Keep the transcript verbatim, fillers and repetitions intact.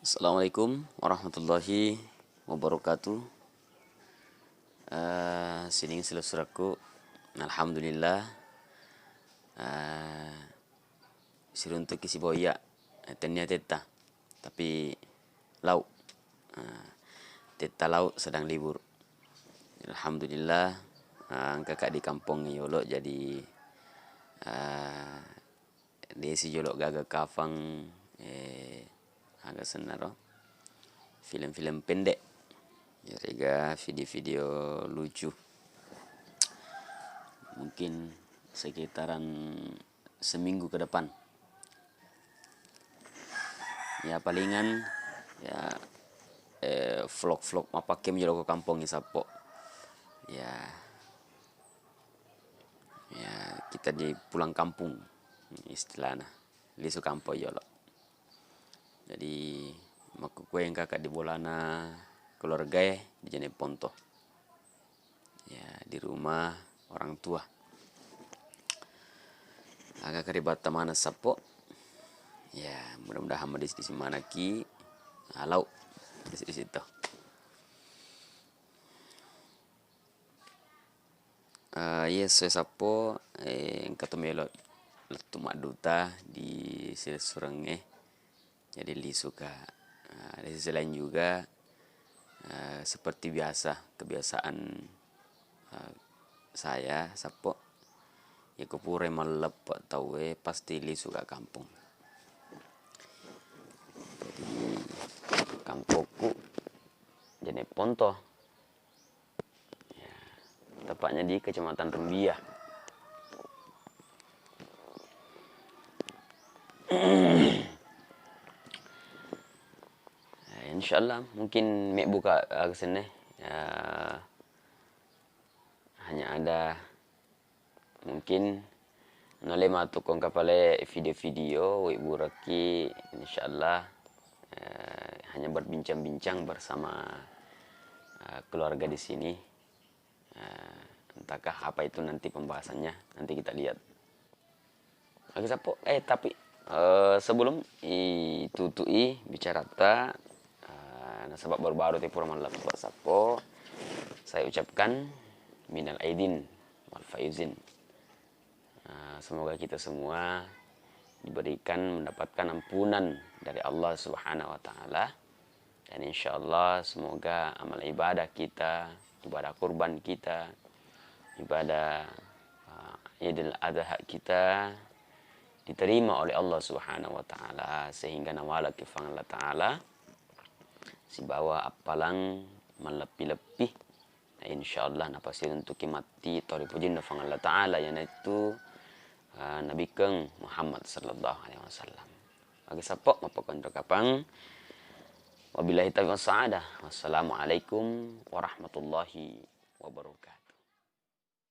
Assalamualaikum warahmatullahi wabarakatuh. Eh, sining silessurekku, alhamdulillah. Eh, siruntuki sibawa iya, eh, tennia tetta, tapi lau. Eh, tetta lau sedang libur. Alhamdulillah, eh, engkaka di kampong yolo, jadi, eh, desi jolo gaga kafang, eh, aga sennaro, film-film pendek, yarega video-video lucu. Mungkin sekitaran seminggu ke depan. Ya, palingan, ya, eh, vlog-vlog mappakkemi jolo ko kampong i sappo. Ya. Ya, kita di pulang kampung istilahna. Lisu kampong yolo. Jadi, makkukue engkaka di bolana keluargae di Jane Ponto. Ya, di rumah orang tua. Aga karibatta maneng sappo. Ya, mudah-mudahan madis-, disi manaki. Alau. Disi-, disi to. Eh, iya, esso sappo, eh, engka to melo lettu madduta di silessurengnge. Jadi lisuka, eh, di sisi lain juga, eh, seperti biasa, kebiasaan, eh, saya sappo, yako pura malleppe tauwe pasti lisuka kampong. Jadi kampokku Jane Ponto. Ya, tepatnya di Kecamatan Rumbia. Ya, insyaallah mungkin mebbuka aga senne. Ya, hanya ada mungkin nale matu ko engka pale video-video wibburekki, insyaallah, eh, hanya berbincang-bincang bersama, eh, keluarga di sini. Eh, entahkah apa itu nanti pembahasannya, nanti kita lihat. Oke, sappo, eh, tapi, eh, sebelum itutu'i bicarata, eh, nasaba baru-baru te pura malleppe sappo, saya ucapkan minal aidin wal faizin. Eh, semoga kita semua diberikan mendapatkan ampunan dari Allah Subhanahu wa Ta'ala. Dan insyaallah semoga amal ibadah kita, ibadah kurban kita, ibadah, uh, Idul Adha kita diterima oleh Allah Subhanahu wa Ta'ala, sehingga nawalaki Puang Allah Ta'ala sibawa appalang malleppi-leppi. Insyaallah napasiruntuki matti tau ripujinna Puang Allah Ta'ala, iyanaitu, uh, Nabikkeng Muhammad sallallahu alaihi wasallam. Oke, sappo, mappakonro kapang. Wabillahi taufiq wassa'adah. Wassalamualaikum warahmatullahi wabarakatuh.